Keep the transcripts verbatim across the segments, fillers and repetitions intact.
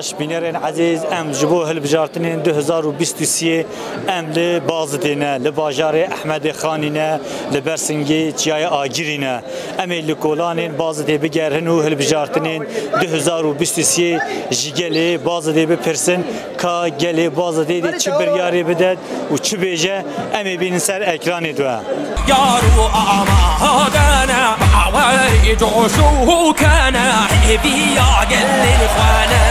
Bînerên ezîz, em ji bo hilbijartinên du hezar û bîst û sê em li Bazidê ne, li bajarê Ehmedê Xanî ne, li Bersingê Çiyayê Agirî ne. Em ê li kolanên Bazidê bigerhin û hilbijartinên du hezar û bîst û sê ji gelê Bazidê bipirsin ka gelê Bazidê de çi biryarê bidet û çi bêje, em ê bînin ser ekranê dwe. Yar û amadene, bawerî coş û kene, hêviya gelên xwe ne.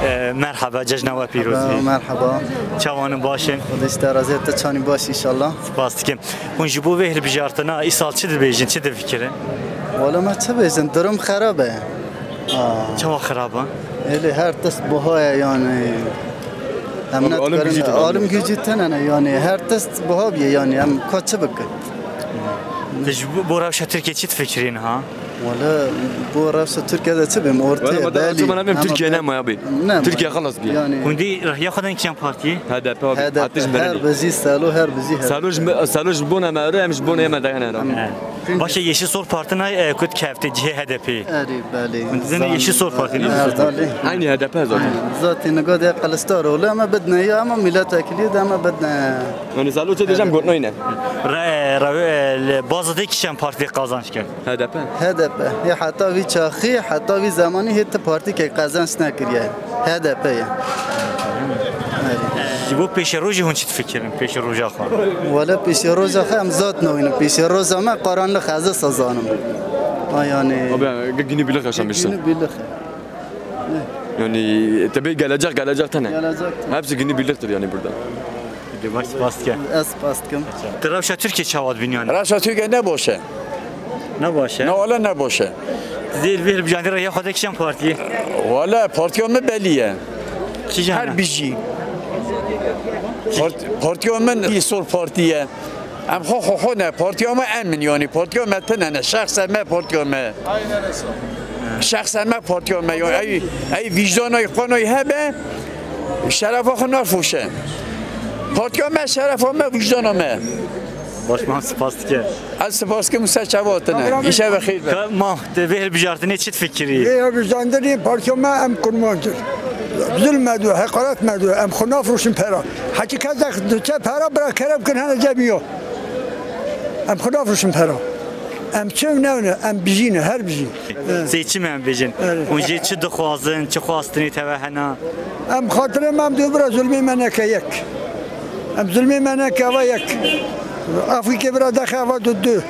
E, merheba, cejna we pîroz bî. Merheba. Çawan in, baş in? Xwedê ji te razî, tu çawan î, baş înşallah. Spas dikim. Hûn ji bo vê hilbijartina îsal çi dibêjin, çi difikirin? Wele me çi bêjin, durum xerab e. Aa. Çawa xerab e? Êlê her tişt buha ye yanî. Em Abi, alım netikarin, gücü tine, alım gücü tine ne yanî, her tişt buha bîye yanî, em ka çi bikin? Ti ji bo, bo rewşa Tirkiyê çi difikirî niha? Wele bo rewşa Tirkiye de çi bêm, ortê belî. Wele ma da Türkiye ne ma abi? Ne Türkiye xelas bîye. Yanî. Hûn dî rêya xwe den kîjan partiyê? H D P abi. H D P, ateş her bizî selo, her bizî H D P. Selo ji, selo ji bona me ero, em ji bona me dayene ero. He. Baş e, Yeşil Sol Parti na, e, kut kefte cihê H D P. Erê, belê. Hûn dizene Yeşil Sol Parti ne? Erê, belê. Aynı H D P zaten. Zaten niga de Kılıçdaroğlu ama bidne ya ama milletvekili de ama bidne. Yani selo çi diyeceğim, gotnoyne. Re, re, e, le, Bazı'da kîjan partî qazanç kerd? H D P. H D P. Ya heta vî çaxî, heta vî zemanî hê ti partî ke qezenç nekiriye. H D P ye. Ji bo pêşerojê hûn çi difikirin? Pêşeroja xwe? Wele pêşeroja xwe em zat newînin. Pêşeroja me qaranlix ez esa zanim. Ha, yanî. Abi, yani, günübirlik yaşamışsın. Günübirlik. Yani, tabii gelecek, gelecek tane. Gelecek. Hepsi günübirliktir yani burada. Peki, baş spas dikim. Ez spas dikim. Ti rewşa Tirkiyê çawa dibînî yanî? Rewşa Tirkiyê ne boş e. Ne baş e? Ne wele ne boş e. Zêr vêr bijandî rêya xwe de kîjan partî? Wele partiya min belî ye. Kîjan? Her bijî. Part-, partiya min Sol Partî ye. Em xo xo xo ne, partiya me em in yanî, partiya me tine ne, şexse me partiya me. Şexse me partiya me, yanî ey, ey vîcdanay qanay hebe, şerefa xo nafoşe. Partiya me şerefa me, vîcdana me. Baş, ma spas dike. Ez spas kim, ser çavatine. Îşe ve xeyr be. Ka, ma, te vê hilbijartinê çi fikirî? Vê hilbijartinê partiya me em kurmancir. Zulm medo, heqaret medo, em xo nafroşin pera. Hekî kes de diçe pera bira kerem kin hene cebî yo. Em xwe nafroşin pera. Em çi newne, em bijîne, her bijî. Sey çi me em bêjin? Evet. Hûn jê çi dixwazin, çi xwastinê teve hena? Em xatirê me em dê bira zulmê me neke yek. Em zulmê me neke eva yek. Afrîkê bira dexe eva du du.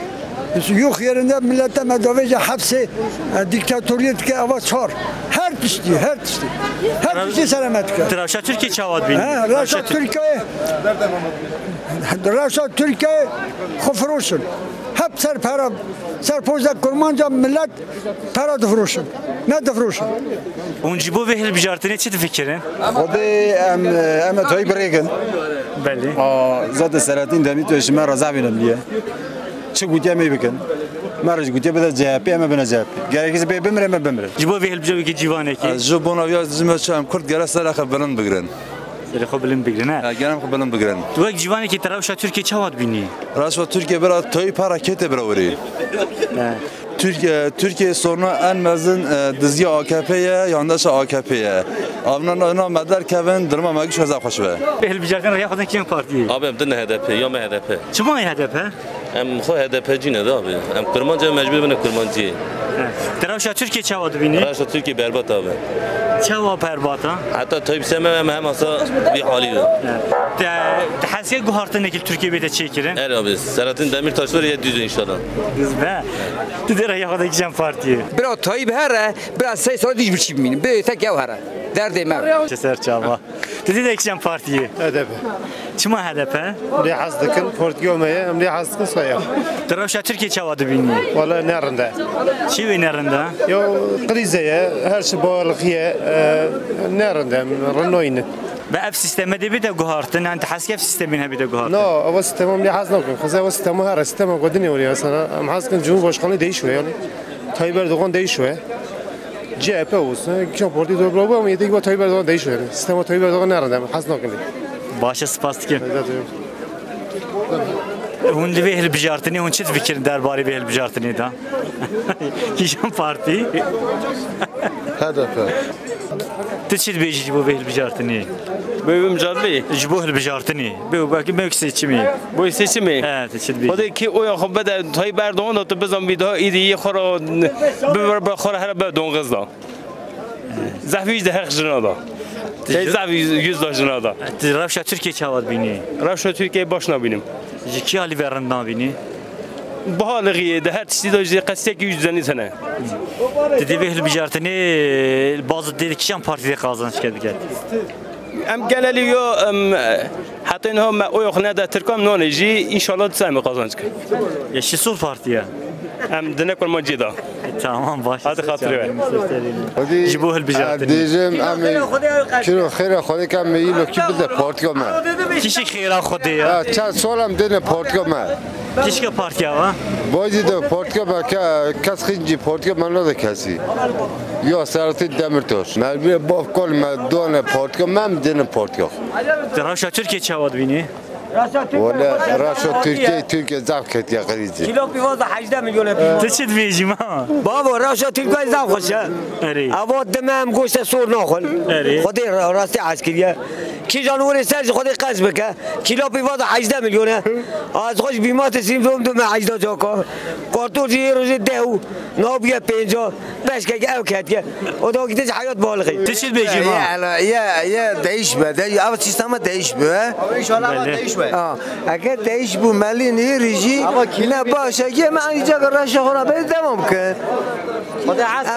Yuh yerinde millete me davêje hepsê, e, diktatoriyet ke eva çar. Her tiştî, her tiştî. Her tiştî selamet ke. Ti rewşa Tirkiyê çawa dibînî? He, rewşa Tirkiyê. Rewşa Tirkiyeyê xo firoşin. Hep ser pera, ser poşta kurmanca millet pera difiroşin. Ne difiroşin? Hûn ji bo vê hilbijartinê çi difikirin? Xwedê em, em Tayyîp rêkin. Belê. A, zaten Selahattin Demirtaş ji me re zaf înemlî ye. Çi gutiye em ê bikin. Me re jî gutiye bide C H P, em ê bine C H P. Gerekirse bê bimire, em ê bimire. Ji bo vê hilbijartinê cîvanekî? Ez ji bona viya dijim ez çi em Kurd gere serê xwe bilind bigirin. Serê xwe bilind bigirin, he? Ha, gerem xwe bilind bigirin. Tu wek cîvanekî ti rewşa Tirkiyê çawa dibînî? Rewşa Tirkiyê bira Tayyîp pera kete bira werî. He. Tirkiye, Tirkiye sorunu en mezin, e, dizîya A K P ye, yandaşa A K P ye. Avna na, na me derkevin, duruma me giş weza xweş be. Hilbijartin rêya xwe de kîjan partî? Abi em din H D P, ya me H D P. Çima H D P? Em xo H D P cî ne de abi. Em kurmanc e, mecbur bine kurmancî. He. Ti rewşa Tirkiyê çawa dibînî? Rewşa Tirkiyê berbat abi. Çawa berbat a? Heta Tayyip Seme em hem asa bir hali yo. He. Te, te hesiye guhartinekî Tirkiyê bête çêkirin? Er abi. Selahattin Demirtaş var ya düz inşallah. Düz be. Tu de rêya xwe de kîjan partî? Bira Tayyip here, bira sey sal dij bir çî bimînin. Bê te kew here. Derdê me. Çe ser çava. Ti dî de kîjan partî yê? H D P. Çima H D P? Lê hez dikin, partiya me ye, em lê hez dikin saya. Ti rewşa Tirkiyê çawa dibînî? Wala ne rind e. Çi wê ne rind e? Yo, krîze ye, her şey pahalixî ye, e, ne rind e, em rind noyîne. Be ev sîsteme de bide guhartin, yani ti hes ke ev sîstemîn hebide guhartin? No, ev sîstema em lê hez nakin. Xizê ev sîstema her sîstema godinê weriya sana. Em hez kin Cumhurbaşkanlığı değişiyor yani. Tayyip Erdoğan değişiyor. C H P olsun, kîjan partî de bira ama yeter ki Tayyip Erdoğan değişiyor yani. Sîstema Tayyip Erdoğan ne rind e, hes nakin. Baş e, spas dikim. Rica ederim. Hûn li vê hilbijartinê, hûn çi difikirin derbarê vê hilbijartinê de? Kîjan partî? H D P. Ti çi dibêjî ji bo vê hilbijartinê? Bo vê mijarlî? Ji bo hilbijartinê. Bo belkî mewk seçimê. Bo seçimê? He, ti çi dibêjî? Xwedê kî oya xwe bide Tayyip Erdogan da, tu bizan vî daha îdî yê xwe ra bi, bi, bi xwe ra here be dongiz da. Zehf yüzde heq jina da. Şey, zehf yüz, yüz da jina da. Ti rewşa Tirkiyê çawa dibînî? Rewşa Tirkiyeyê baş nabînim. Ji kî alî ve rind nabînî? Biha lixiyê de her tiştî de jî qesiyekî wî zenî tene. Ti dê vê hilbijartinê, bazı dê kîjan partî de qazanç ke diket? Em genelî yo, em, heta niha me oya xwe nede Tirkan, nanê jî, înşallah dîsa em ê qazanc kin. Yeşil Sol Parti ya. Em dine kurmancî da. E, tamam, baş. Hadi xatirê we. Hadi. Ji bo hilbijartinê. Dêjim em ê çiro xêra Xwedê ke em ê îlo kî bide partiya me. Kîşik xêra Xwedê ya. Ha, çend sal em dêne partiya me. Kîşka partiya va? Bazî de partiya me ke, kes xincî partiya me nade kesî. Ya Selahattin Demirtaş. Me bê baf kol me done partiya me, em dêne partiya. Ti rewşa Tirkiyê çawa dibînî? Wele, rewşa Tirkiyeyê, Tirkiye zaf ketiye qirîzî. Kîlo pîvaza hejdeh milyon e. Ti çi dibêjî ma? Babo, rewşa Tirkiyeyê zaf xweş e. Erê. Ava dime em goşte sor naxwin. Erê. Xwedê ra-, rastî eskiriye. Kîjan were ser ji Xwedê qez bike. Kîlo pîvaza hejdeh milyon e. Az xweş bîmate sîm dom dome hejdeh caka. Kartor jî yê rojê dew. Nabiye pênca, beşkek ew ketiye. O da gittiği hayat bağlı. Ti çi dibêjî ma? Ya, ya, ya değişme. De, ama sistema değişmiyor, he? Ama inşallah ama değişme. Ha, eğer değiş bu melin iri jî, ne başa ki, ama aynı caka raşa xora be devam ki.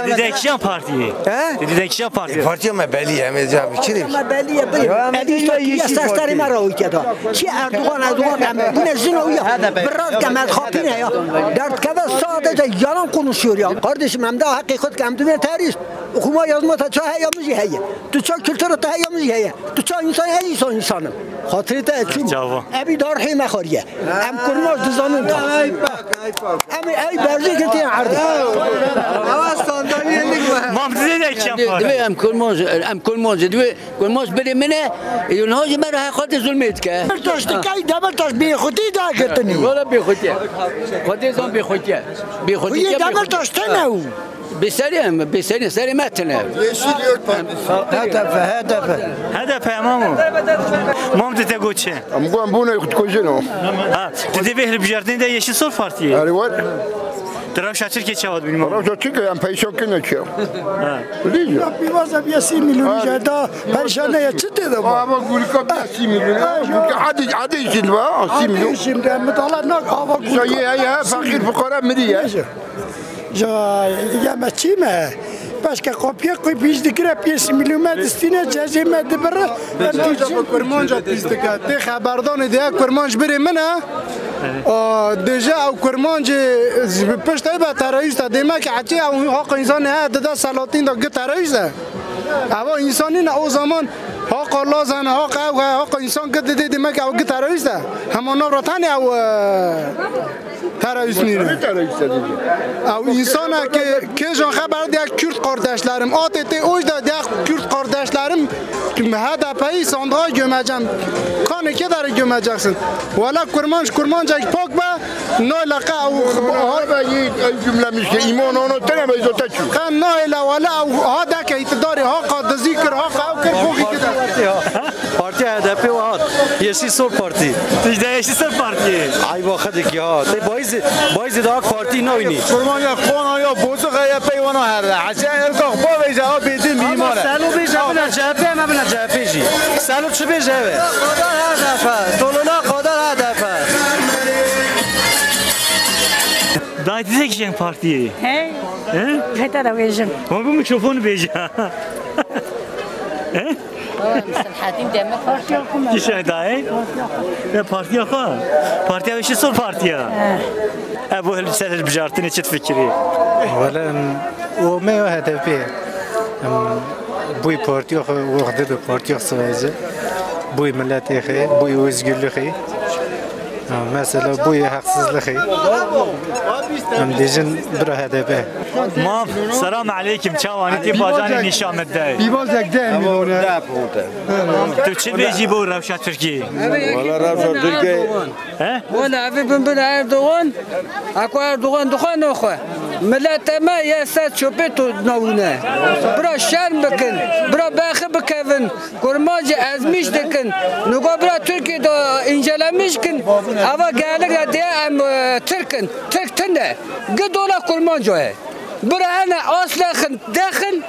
Ti dide kîjan partî yê? He? Ti dide kîjan partî yê? Partiya me belî ye, em ê cevabî çi dê? Me belî ye, belî. Ya, em Elî dide Yeşil Parti. Saçlarê me ra û keda. Çi Erdogan, Erdogan, em bine jino ya. Biraz ke me xapîne ya. Dert keve sadece yalan konuşuyor ya. Kardeşim, em de heqê xo ke em dime terîst. Okuma yazma ta ça heya mi jî heye. Tu ça kültüra ta heya mi jî heye. Tu ça insan, ez insan insanım. Xatirê te çûm. Çava. Ebî dar hê me xariye. Em kurmaş dizanin da. Em ey berzê girtiye erdê. Ama sandalyelik var. Mam dide de kîjan partî. Divê em kurmaş, em kurmaş, divê Kurmaş birê min e, e, niha jî me re heqatê zulmê dike. Demirtaş dikey, Demirtaş bêxutî da girtinî. Wala bêxutî ye. Xwedê zan bêxutî ye. Bêxutî ye, bêxutî ye. Demirtaş tene û. Bi serê em, bi serê, serê me tine. Yeşil yok. H D P, H D P. H D P, mamo. Mam dide goçe. Em gon bune kujino. Ha, dide vê hilbijartinê de Yeşil Sol Partî. Erê, var. Ti rewşa Tirkiyê çawa dibînî, mamo? Rewşa Tirkiyeyê em perîşan kine çi ya. Ha. Bilî ya. Pîvaza bîya sî milyon îja da perîşan ya, çi tê de ba? Ama gurika bîya sî milyon. Ha, gurika hadi, hadi şimdi ba, sî milyon. Hadi şimdi, mutala nak ava gurika. Ye, ye, fakir fukara mirî ya. Ja, ya me çî me? Başka kopya koy, biz de gire piyesi milyon me distine, cezê me de birre. Em Tirkî. Kurmanca pîs dike. Tê xeberdanê de, kurmanc birê min e. O, deje ew kurmancê pişt ey be terorîst e. Demek ki hetê ew haq însanê he dide Selahattin de gi terorîst e. Eva însan nîne o zaman haq Allah zane, haq ew he, haq însan gi dide demek ki ew gi terorîst e. Hema nav ra tenê ew, e, terorîst nîne. Ew însana ki kêjan xeber diye Kürt kardeşlerim. A T T oj da diye Kürt kardeşlerim. H D P'yi sandığa gömeceğim. Kanê kê derê gömeceksin? Wela kurmanc, kurmancek pak be, nayla qe ew. Abi, iyi, iyi cümlemiş ki, iman ona tene be, izote çu. Qe nayla wela ew ha deke îtidarê, ha qa dizî kir, ha qa ew kir, bogî kir. Partiya H D P ve hat. Yeşil Sol Parti. Tijde Yeşil Sol Parti. Ay, bak hadi ya. Te bayzı, bayzı da AK Parti nayni. Kurmanya kona ya, bozuk ya, peyvana her. Haşa erkak bavêje, a bêdin bîmar e. Selo bêje, bine C H P, me bine C H P jî. Selo çi bêje eve? Qadar H D P, toluna qadar H D P. Dayê, ti zî kîjan partî yê? He? He? Heta da vêjim. Hon bu mikrofonu bêje. He? Selahattin Demirtaş. Kîşa dayê? Ya partiya xo? Partiya Yeşil Sol Partiya. He. E, bu hil-, ser hilbijartinê çi fikirî? Wele, em, o me yo H D P. Em, bûy partiya xo, wextê de partiya sivayze. Bûy milletê xê, bûy özgürlüğü xê. Mesela bu ye haksızlığı. Em diyeceksin bira H D P. Mam, selam aleyküm. Çawanî ti bacanî nîşan mi dey. Bîbazek de emîn. Tu çi bêjî bo rewşa Tirkî? Wala rewşa Tirkî. He? Wala evî bin bin Erdoğan. Ako Erdoğan dixwe nexwe. Milete me ye ser çöpe to nawune. Bira şerm bikin. Bira bexi bikevin. Kurmancî ezmîş dikin. Nigo bira Tirkî de încelemîş kin. Ava gelek de diye em e, Tirk in. Tirk tine. Gi dola Kurmanco ye. Bira hene aslexin, dexin.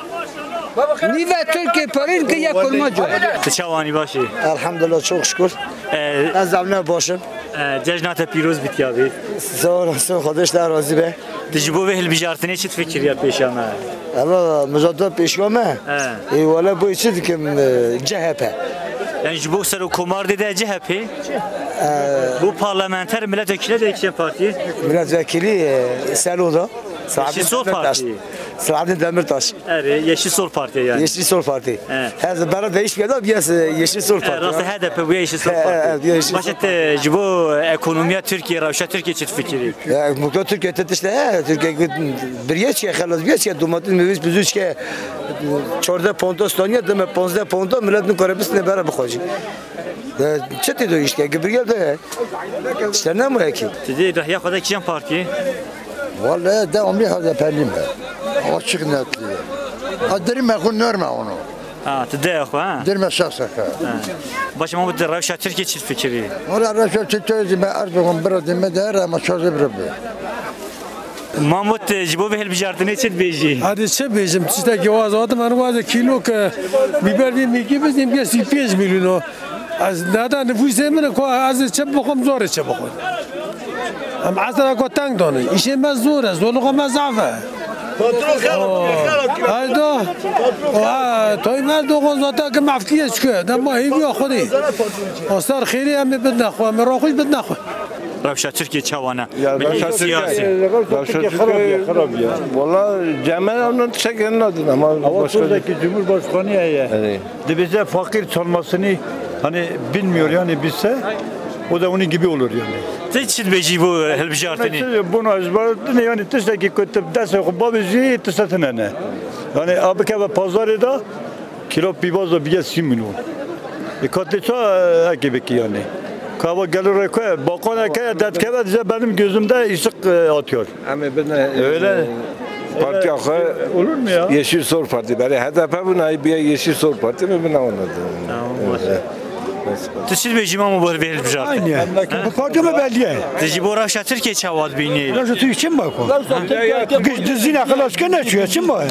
Nîve Tirkî perîn gi ye Kurmanco ye. Ti çawanî başî? Elhamdülillah, çok şükür. E, Ez evne başim. E, cejna te pîroz bî tîya bî. Sağ olasın, Xwedê ji te razî be. Ti ji bo vê hilbijartinê çi difikirî ya pêşa me? Ela, mijadda pêşa me. He. Ê, wele boy çi dikim, e, C H P. Yani ji bo serokkomar de de C H P? E, Bu parlamenter milletvekili de İYİ Parti. Milletvekili, e, Selo da. Yeşil Sol Parti. Selahattin Demirtaş. Erê, Yeşil Sol Parti yani. Yeşil Sol Parti. He. He, bera değişmedi ama biraz, e, Yeşil Sol Parti. Rastî H D P bu Yeşil Sol Parti. He, he, Yeşil Sol Parti. Başet, e, ji bo ekonomiya Tirkiye, rewşa Tirkiye çi fikirî? Ya, mutlu Türkiye te işte, he, Türkiye bir yeçiye xelas, bir yeçiye domates, meyve, bizi üçke çorde ponto stoniye, deme ponzde ponto, millet nu kare bisne bera bixocî. E, çi ti do işte, ki bir yerde, işte ne mu ki? Ti de rehya xwe de kîjan partî? Vallahi devamlı H D P'liyim ben. Açık netliği. Ha, derime xo normal onu. Ha, ti de xo, ha? Derime şahsen, ha. Ha. Başa ma bu rewşa Tirkiye çi fikirî? Valla rewşa Tirkiye ben Erdoğan bira deme de her ama çözü bira bi. Mahmut, e, ji bo vê hilbijartinê çi dibêjî? Hadi çi bêjim? Tiştekî waz adim, eno wazê kîlok, e, bîber vî mîkî bizîm, bîye sî pênc milyon o. Ez neda nifûsê min e, ku ez çi bixwim, zorê çi bixwim. Em esra ku teng dane. Îşê me zor e, zorluxa me zaf e. Patron xerab, xerab. Haydo. Ha, toy me doxon zata ki mafkiye çike. De ma hêviya xwedî. Astar xêrî em ê bidne xwe, em ê roxuş bidne xwe. Rewşa Tirkiye çawa ne? Ya, milî rewşa Tirkiye, siyasî. Rewşa Tirkiye xirab ya, xirab ya. Valla cemel onun çeken nadin ama başka. Awa Cumhurbaşkanı ya. Yani. Dibêje fakir çalmasını hani bilmiyor yani bilse o da onun gibi olur yani. Ti çi dibêjî bo hilbijartinî? Bunu ezberledin yani tiştekî ku tu destê xwe babêjî tiştetine ne. Yani abi keve pazarê de kilo pîvaz da bîye sî milyon. E, katê ça, e, hekê bikî yani. Kava gelo re kue, bakon eke detkeve diye benim gözümde ışık, e, atıyor. Ama ben de, öyle. E, partiya xwe olur mu ya? Yeşil Sol Parti. Bere H D P buna, bir Yeşil Sol Parti mi buna anladım. Tamam, boş. Tu çi dibêjî mamo bo vê hilbijartinê? Aynı ya. Bu parti mi belli ya? Ti ji bo rewşa Tirkiye çawa dibînî? Rewşa Tirkiye çim bak o. Giş dizine xelas ke ne çuya çim bak.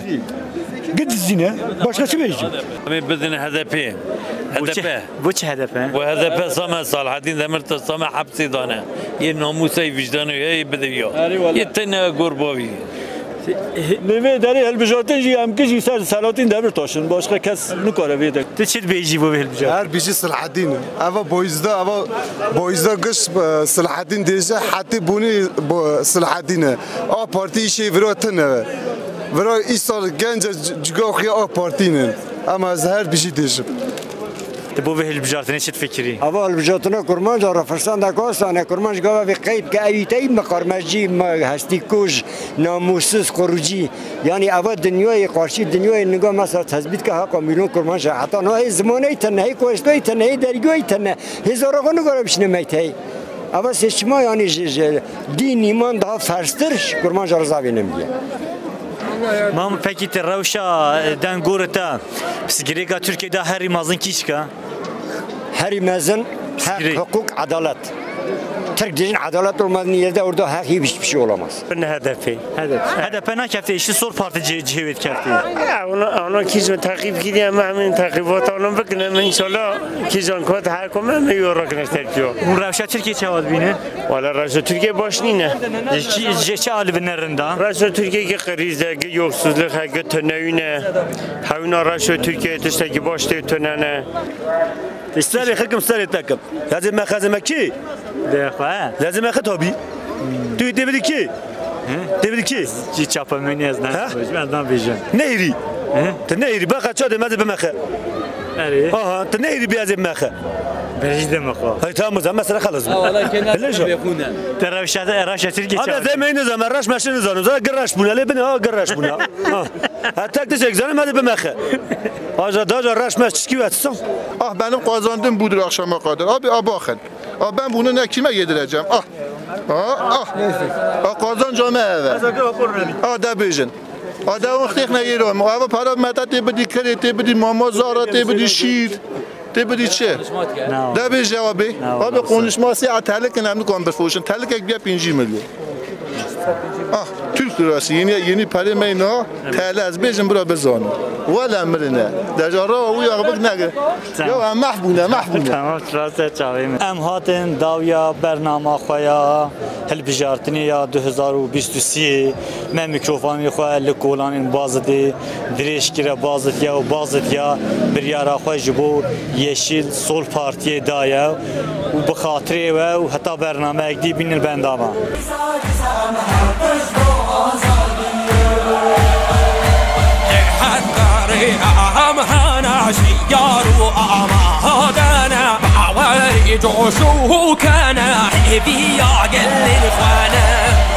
Gidizine. Başka çi bêjî? Em ê bidin H D P. Bu çi, H D P. Bu çi H D P? Bu H D P same Selahattin Demirtaş same hepsê dane. Yê namûsê, yê vicdanê, yê bide ya. Yê tene gor bavî. Nêvê derê hilbijartin jî em kijî ser Selahattin Demirtaş in. Başka kes nikare vê de. Ti çi dibêjî bo vê hilbijartin? Her bijî Selahattin. Eva boyizda, eva boyizda giş, e, Selahattin dêje, hetê bonî bo-, Selahattin e. A Partî îşê vira tine ve. Vira îsal gence c-, ciga xu ya A Partî nin. Ama ez her bijî dêjim. Ti bo vê hilbijartinê çi difikirî? Ava hilbijartina kurmanca ra firsendek asane. Kurmanc gava vê qeyb ke ewî tey miqarmecî, mi hestîkuj, namusiz, qurucî. Yanî ava dinyayê, qarşî dinyayê niga mesela tezbît ke heqa milyon kurmanc e. Heta na hê zimaney tine, hê kuestoyê tine, hê dergîyayî tine, hê zara xo nigore bişine meytey. Ava seçima yanî ji, ji dîn, îman daha ferstir, kurmanca ra zaf ênim bîye. Mam, pekî ti rewşa, e, dengorê te, pirsgirêka Tirkîye de herî mezin kîşk a? Herî mezin, heq, pirsgirêk, hukuk, adalet. Tirk diyeceksin adalet olmadığı yerde orada hak hiçbir şey olamaz. Bin H D P. H D P. H D P nakefte, Yeşil Sol Parti cê-, cihê wê dikefte. Ya, onu, onu kîjan teqîb kiriye, em hemin teqîbat onu bikine, em inşallah kîjan kot her kom em yo rakine tepkiyo. Hûn rewşa Tirkîye çawa dibîne? Wala rewşa Tirkîye baş nîne. Ji çi, ji çi alî bi ne rind a? Rewşa Tirkîye ki kriz e, ki yoksuzluk e, ki tuneyîn e. Hewna rewşa Tirkîye tiştekî baş tê tunene. Serê xekim serê tekim. Lezê me xezê me kî? Dê xwe, he? Lezê me xi tabî. Tu dê bidî kî? He? Dê bidî kî? Cî çapemenî ez ne, he? Ez nabêjim. Nehîrî. He? Ti nehîrî. Beqa ça dê me dê bi me xi. Erê. Aha, ti nehîrî bi ez ê bi me xi. Berjî deme xo. Hay tamam, zeme sere xelas bû. Ha, wala kena. Hele şu. Te rewşete, rewşe Tirkî. Abi, zeme nizeme, reş meşe nizano. Zeme gir reş bûne, lê bine, ha, gir reş bûne. Ha. Ha, tek tişek zanim, hadi bimexe. Aja daja reş meş çişkî vetsin. Ah, benim kazandım budur akşama kadar. Abi, ah, bakın. Ah, ben bunu ne kime yedireceğim? Ah. Ah, ah. Ah, kazanacağım eve. Ah, de bêjin. Ah, de wextêk ne yêro. Eve para meta tê bidî kirê, tê bidî mama zara, tê bidî şîr. Tê bidî çi? De bêje abi. Abi, konuşması ya, telik önemli kan bir foşun. Telik ek bir pêncî milyon. Ah, Türk lirası, yeni, yeni para meyna, T L ez bêjim bira bizano. Wele mirine. Deja rawa uya bik nege. Ya, em mahv bûne, mahv bûne. Tamam, rastê çavê mi. Em hatin dawiya bernama xwe ya hilbijartinê ya du hezar û bîst û sê. Me mîkrofonê xwe li kolanên Bazidê dirêj kire Bazid ya û Bazid ya biryara xwe ji bo Yeşil Sol Partiyê daye û bi xatirê we û heta bernameyek dî bînin benda me. Hekkarê em hene şiyar û amadene, bawerî coş û kene, hêviya gelên xwe ne.